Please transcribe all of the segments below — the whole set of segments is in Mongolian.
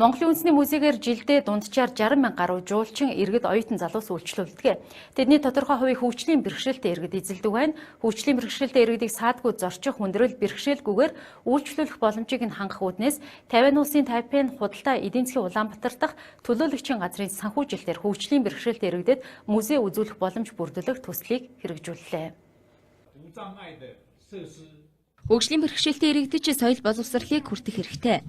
Монголын үндэсний музейгээр жилдээ дунджаар 60 мянга гаруй жуулчин, иргэд, оюутан залуус үйлчлүүлдэг. Тэдний тодорхой хувийг хөгжлийн бэрхшээлтэй иргэд эзэлдэг байна. Хөгжлийн бэрхшээлтэй иргэдийг саадгүй зорчих, хүндрэл бэрхшээлгүйгээр үйлчлүүлэх боломжийг нь хангах үүднээс Тайвань улсын Тайпен худалдаа эдийн засгийн Улаанбаатар дахь төлөөлөгчийн газрын санхүүжилтээр хөгжлийн бэрхшээлтэй иргэдэд музей үзүүлэх боломж бүрдүүлэх төслийг хэрэгжүүллээ. Хөгжлийн бэрхшээлтэй иргэдэж соёл боловсролыг хүртэх хэрэгтэй.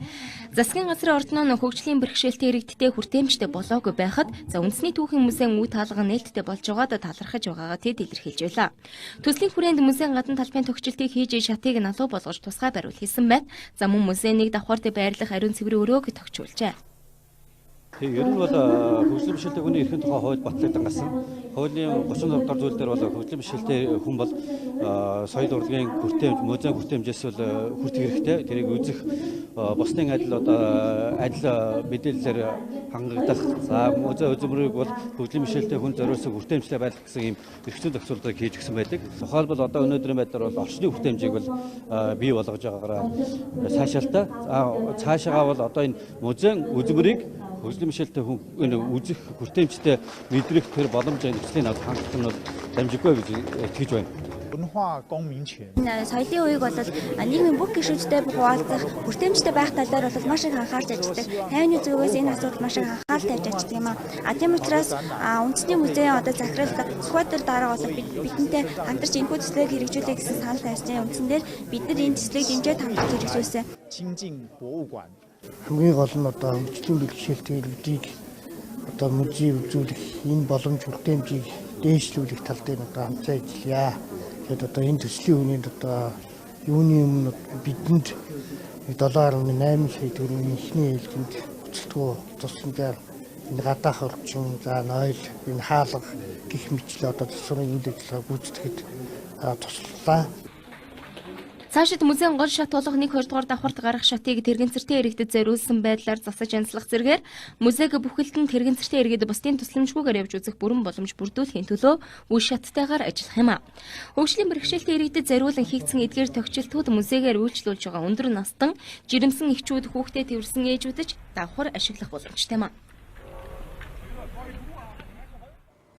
Засгийн газрын ордноо нь хөгжлийн бэрхшээлтэй иргэдтэй хүртээмжтэй болоогүй байхад за үндэсний түүхийн музейн үе таалган нээлттэй болж байгаад талархаж байгаагаа тэд илэрхийлж байлаа. Төслийн хүрээнд музейн гадна талбайн төгчлөлтийг хийж шатыг налуу болгож тусгай бариул хийсэн байна. За мөн музейн нэг давхар дээр байрлах ариун цэврийн өрөөг тохижуулжээ. Ер нь бол хөгжлийн бэрхшээлтэй хүний эрхийн тухай хууль батлагдсан гарсан. Хуулийн 36 дугаар зүйл дээр бол хөгжлийн бэрхшээлтэй хүн бол соёл урлагийн хүртээмж, музейн хүртээмжээс бол хүртэх хэрэгтэй. Тэрийг үзэх бусдын адил одоо адил мэдээллээр хангагдах. За музей үзмэрийг бол хөгжлийн бэрхшээлтэй хүн зориулсан хүртээмжтэй байх гэсэн ийм эрх зүйн зохицуултыг хийж өгсөн байдаг. Тухайлбал одоо өнөөдрийн байдлаар бол орчны хүртээмжийг бол бий болгож байгаагаараа цаашаалтай. Цаашаагаа бол одоо энэ музейн үзмэрийг хөгжлийн бэрхшээлтэй хүн энэ үзэх хүртээмжтэй мэдрэх тэр боломж нөхцөлийн хангах нь бол дамжиггүй гэж итгэж байна. Соёлын үеийг бол нийгмийн бүх гишүүдтэй хуваалцах, хүртээмжтэй байх талаар бол маш их анхаарч ажилладаг. Тайваны зүгээс энэ асуудал маш их анхаарал тавьж ажилладаг юм аа. Тийм учраас үндэсний музейн одоо захирал Сүхбаатар дарга бол бидэнтэй хамтарч энэхүү төслийг хэрэгжүүлэе гэсэн санал тавьсан. Үндсэн дээр бид нар энэ төслийг дэмжиж хамтарч хэрэгжүүлсэн. Хамгийн гол нь одоо хөгжлийн бэрхшээлтэй иргэдийг одоо музей үзүүлэх энэ боломж хүртээмжийг дээшлүүлэх тал дээр одоо хамтан ажиллая. Тэгээд одоо энэ төслийн үнэнд одоо юуны өмнө бидэнд 7.8 сая төгрөгийн эхний ээлжинд хүчилтгүү тусламжаар энэ гадаах орчин, за нойл, энэ хаалга гих мэтлээ одоо засварын үйл ажиллагаа гүйцэтгэхэд туслалаа. Цаашид музейн гол шат болох 1 2 дугаар давхарт гарах шатыг тэрэгцэртэй иргэдэд зориулсан байдлаар засаж янзлах зэргээр музейг бүхэлд нь тэрэгцэртэй иргэд бусдын тусламжгүйгээр явж үзэх бүрэн боломж бүрдүүлэхийн төлөө үе шаттайгаар ажиллах юм а. Хөгжлийн бэрхшээлтэй иргэдэд зориулан хийгдсэн эдгээр тохижилтүүд музейгээр үйлчлүүлж байгаа өндөр настан, жирэмсэн эхчүүд, хүүхдээ тэрсэн ээжүүд ч давхар ашиглах боломжтой юм а.